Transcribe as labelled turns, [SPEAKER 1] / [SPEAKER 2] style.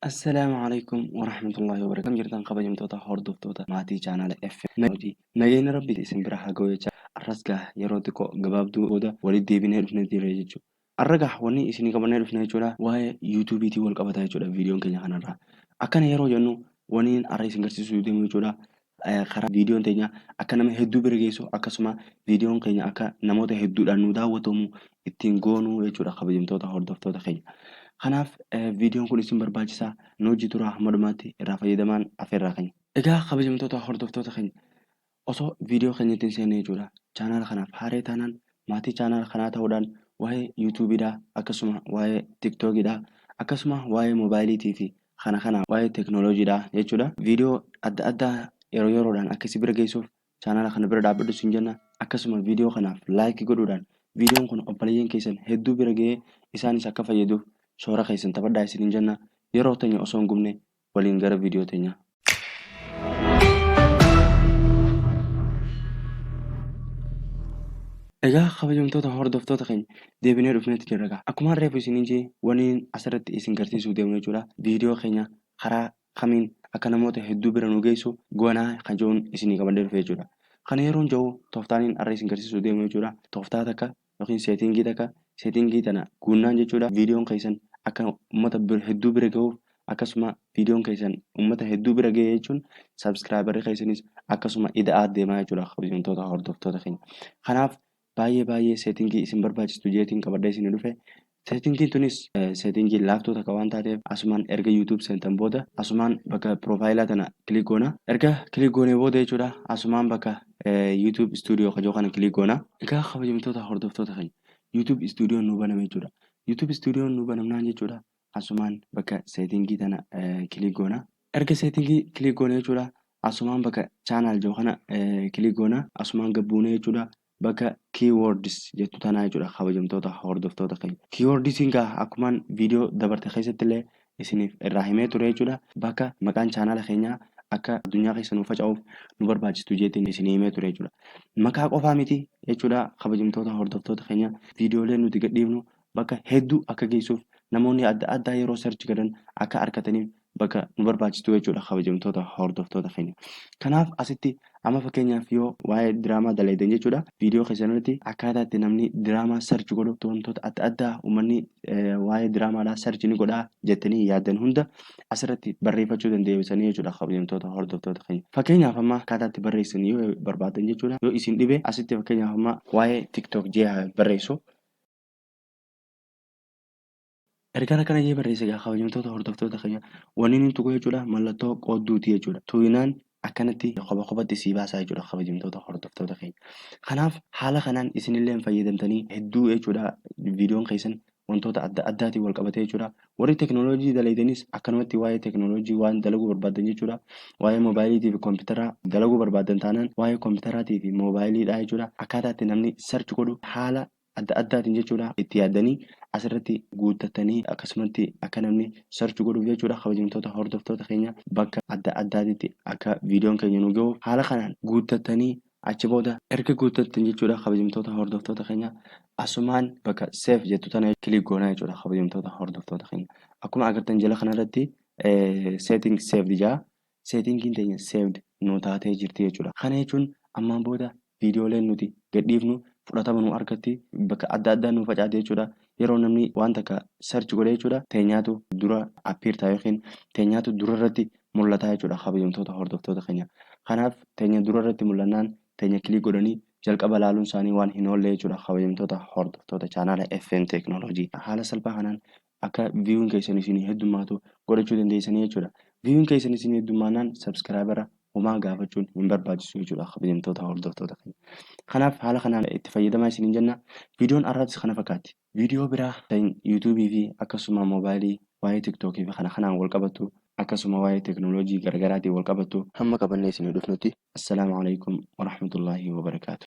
[SPEAKER 1] Assalaamu alaikum warahmatullahi wabarakatuh. Akkam jirtan kabajamtoota hordoftoota maatii chaanaala FM Nageenya Rabbi isin bira haa ga'u jecha arras gaa yeroo xiqqoo gabaabduu booda walitti deebinee dhufnee jirra jechuudha. Arra gaa wanni isinii qabannee dhufne jechuudha waa'ee yuutuubiitiin wal qabata jechuudha viidiyoon keenya kanarraa. Akkana yeroo jennu waniin arra isin garsiisuu deemu jechuudha karaa viidiyoon teenya akka nama hedduu bira geessu akkasuma viidiyoon keenya akka namoota hedduudhaan nu daawwatamu ittiin goonuu jechuudha kabajamtoota hordoftoota keenya. Kanaaf viidiyoon kun isin barbaachisaa nu hojii turaa hamma dhumaatti irraa fayyadamaan afeerraa keenya. Egaa kabajamtoota hordoftoota keenya osoo viidiyoo keenyatti hin seenne jechuudha chaanaala kanaaf haaree taanaan maatii chaanaala kanaa ta'uudhaan waa'ee yuutuubiidhaa akkasuma waa'ee tiktookiidhaa akkasuma waa'ee moobaayiliitii fi kana kana waa'ee teeknooloojiidha jechuudha. Viidiyoo adda addaa yeroo yeroodhaan akka isin bira geessuuf chaanaala kana bira dhaabbadhu isin jenna. Akkasuma viidiyoo kanaaf laayikii godhuudhaan viidiyoon kun obboleeyyan keessan hedduu bira ga'ee isaanis akka fayyaduuf shoora keessan taphadhaa isiniin jenna. Yeroo teenya osoo hin gubne waliin gara viidiyoo teenyaa. Egaa kabajamtoota hordoftoota keenya deebinee dhufneetti jirra egaa. Akkuma reefu isiniin jee waniin asirratti isin garsiisuu deemnu jechuudha. Viidiyoo keenya karaa kamiin akka namoota hedduu bira nu geessu goonaa kan jedhuun isinii qabadhee dhufe jechuudha. Kana yeroon jedhu tooftaaniin har'a isin garsiisuu deemu jechuudha. Tooftaa takka yookiin seetingii takka seetingii tana guunnaan jechuudha. Viidiyoon keessan akka uummata hedduu bira gahuuf akkasuma viidiyoon keessan uummata hedduu bira gahe jechuun sabskraayibarri keessanis akkasuma ida'aa deemaa jechuudha kabajamtoota hordoftoota keenya. Kanaaf baay'ee baay'ee seetingii isin barbaachistu jeetiin qabadhee isin dhufe. Seetingiin tunis seetingii laaftuu takka waan taateef asumaan erga YouTube seentan booda asumaan bakka piroofaayilaa tana kilik goona. Erga kilik goonee booda jechuudha asumaan bakka YouTube studio kajoo kana kilik goona. Egaa kabajamtoota hordoftoota keenya YouTube studio nu baname jechuudha. YouTube studio nu banamnaan jechuudha asumaan bakka seetingii tana kilik goona. Erga seetingii kilik goone jechuudha asumaan bakka channel jiru kana kilik goona. Asumaan gabbuune jechuudha bakka keywords jettu tanaa jechuudha kabajamtoota hordoftoota keenya. Keywordsiin gaa akkumaan viidiyoo dabarte keessatti illee isiniif irraa himee ture jechuudha. Bakka maqaan chaanaala keenyaa akka addunyaa keessa nu faca'uuf nu barbaachistu jeetiin isinii himee ture jechuudha. Maqaa qofaa miti jechuudha kabajamtoota hordoftoota keenya viidiyoolee nuti gadhiifnu bakka hedduu akka geessuuf namoonni adda addaa yeroo search godhan akka argataniif bakka nu barbaachistu jechuudha kabajamtoota hordoftoota keenya. Kanaaf asitti amma fakkeenyaaf yoo waa'ee diraamaa dalaydan jechuudha viidiyoo keessan irratti akkaataa itti namni diraamaa search godhu wantoota adda addaa uummanni waa'ee diraamaadhaa search ni godhaa jettanii yaaddan hunda asirratti barreeffachuu dandeessanii jechuudha kabajamtoota hordoftoota keenya. Fakkeenyaaf amma akkaataa itti barreessan yoo barbaadan jechuudha yoo isin dhibe asitti fakkeenyaaf amma waa'ee TikTok jee barreessu. Ergaan akkana jee barreesse egaa kabajamtoota hordoftoota keenya wanni inni tuqu jechuudha mallattoo qoodduuti jechuudha. Tuqinaan akkanatti kopha kophatti sii baasaa jechuudha kabajamtoota hordoftoota keenya. Kanaaf haala kanaan isinillee fayyadamtanii hedduu jechuudha viidiyoon keessan wantoota adda addaatiin wal qabatee jechuudha. Warri teekinooloojii dalaydanis akkanumatti waa'ee teekinooloojii waan dalaguu barbaadan jechuudha. Waa'ee moobaayiliitii fi kompiitaraa dalaguu barbaadan taanaan waa'ee kompiitaraatii fi moobaayiliidhaa jechuudha. Akkaataa itti namni search godhu haala adda addaatiin jechuudha itti yaaddanii asirratti guuttatanii akkasumatti akka namni search godhuuf jechuudha kabajamtoota hordoftoota keenya bakka adda addaatitti akka viidiyoon keenya nu gahuuf haala kanaan guuttatanii achi booda erga guuttattan jechuudha kabajamtoota hordoftoota keenya asumaan bakka save jettu tana kilik goonaa jechuudha kabajamtoota hordoftoota keenya. Akkuma agartan jala kanarratti setting saved jaa seetingiin teenya saved nu taatee jirti jechuudha. Kana jechuun ammaan booda viidiyooleen nuti gadhiifnu fudhatama nu argatti bakka adda addaa nu facaate jechuudha. Yeroo namni waan takka search godhe jechuudha teenyaatu dura appear ta'a yookiin teenyaatu dura irratti mul'ata jechuudha kabajamtoota hordoftoota keenya. Kanaaf teenya dura irratti mul'annaan teenya kilik godhanii jalqaba laaluun isaanii waan hin oolle jechuudha kabajamtoota hordoftoota chaanaala FM Teeknooloojii. Haala salphaa kanaan akka viiyuun keessan isinii heddummaatu godhachuu dandeessanii jechuudha. Viiyuun keessan isinii heddummaannaan sabskiraayibara homaa gaafachuun hin barbaachisu jechuudha kabajamtoota hordoftoota keenya. Kanaaf haala kanaan itti fayyadamaa isiniin jenna. Viidiyoon har'aatis kana fakkaatti. Viidiyoo biraa kan yuutuubii fi akkasuma moobaayilii waa'ee tiktookii fi kana kanaan wal qabattu akkasuma waa'ee teeknooloojii garaagaraatiin wal qabattu hamma qabannee isinii dhufnutti assalaamu alaikum warahmatullaahi wabarakaatu.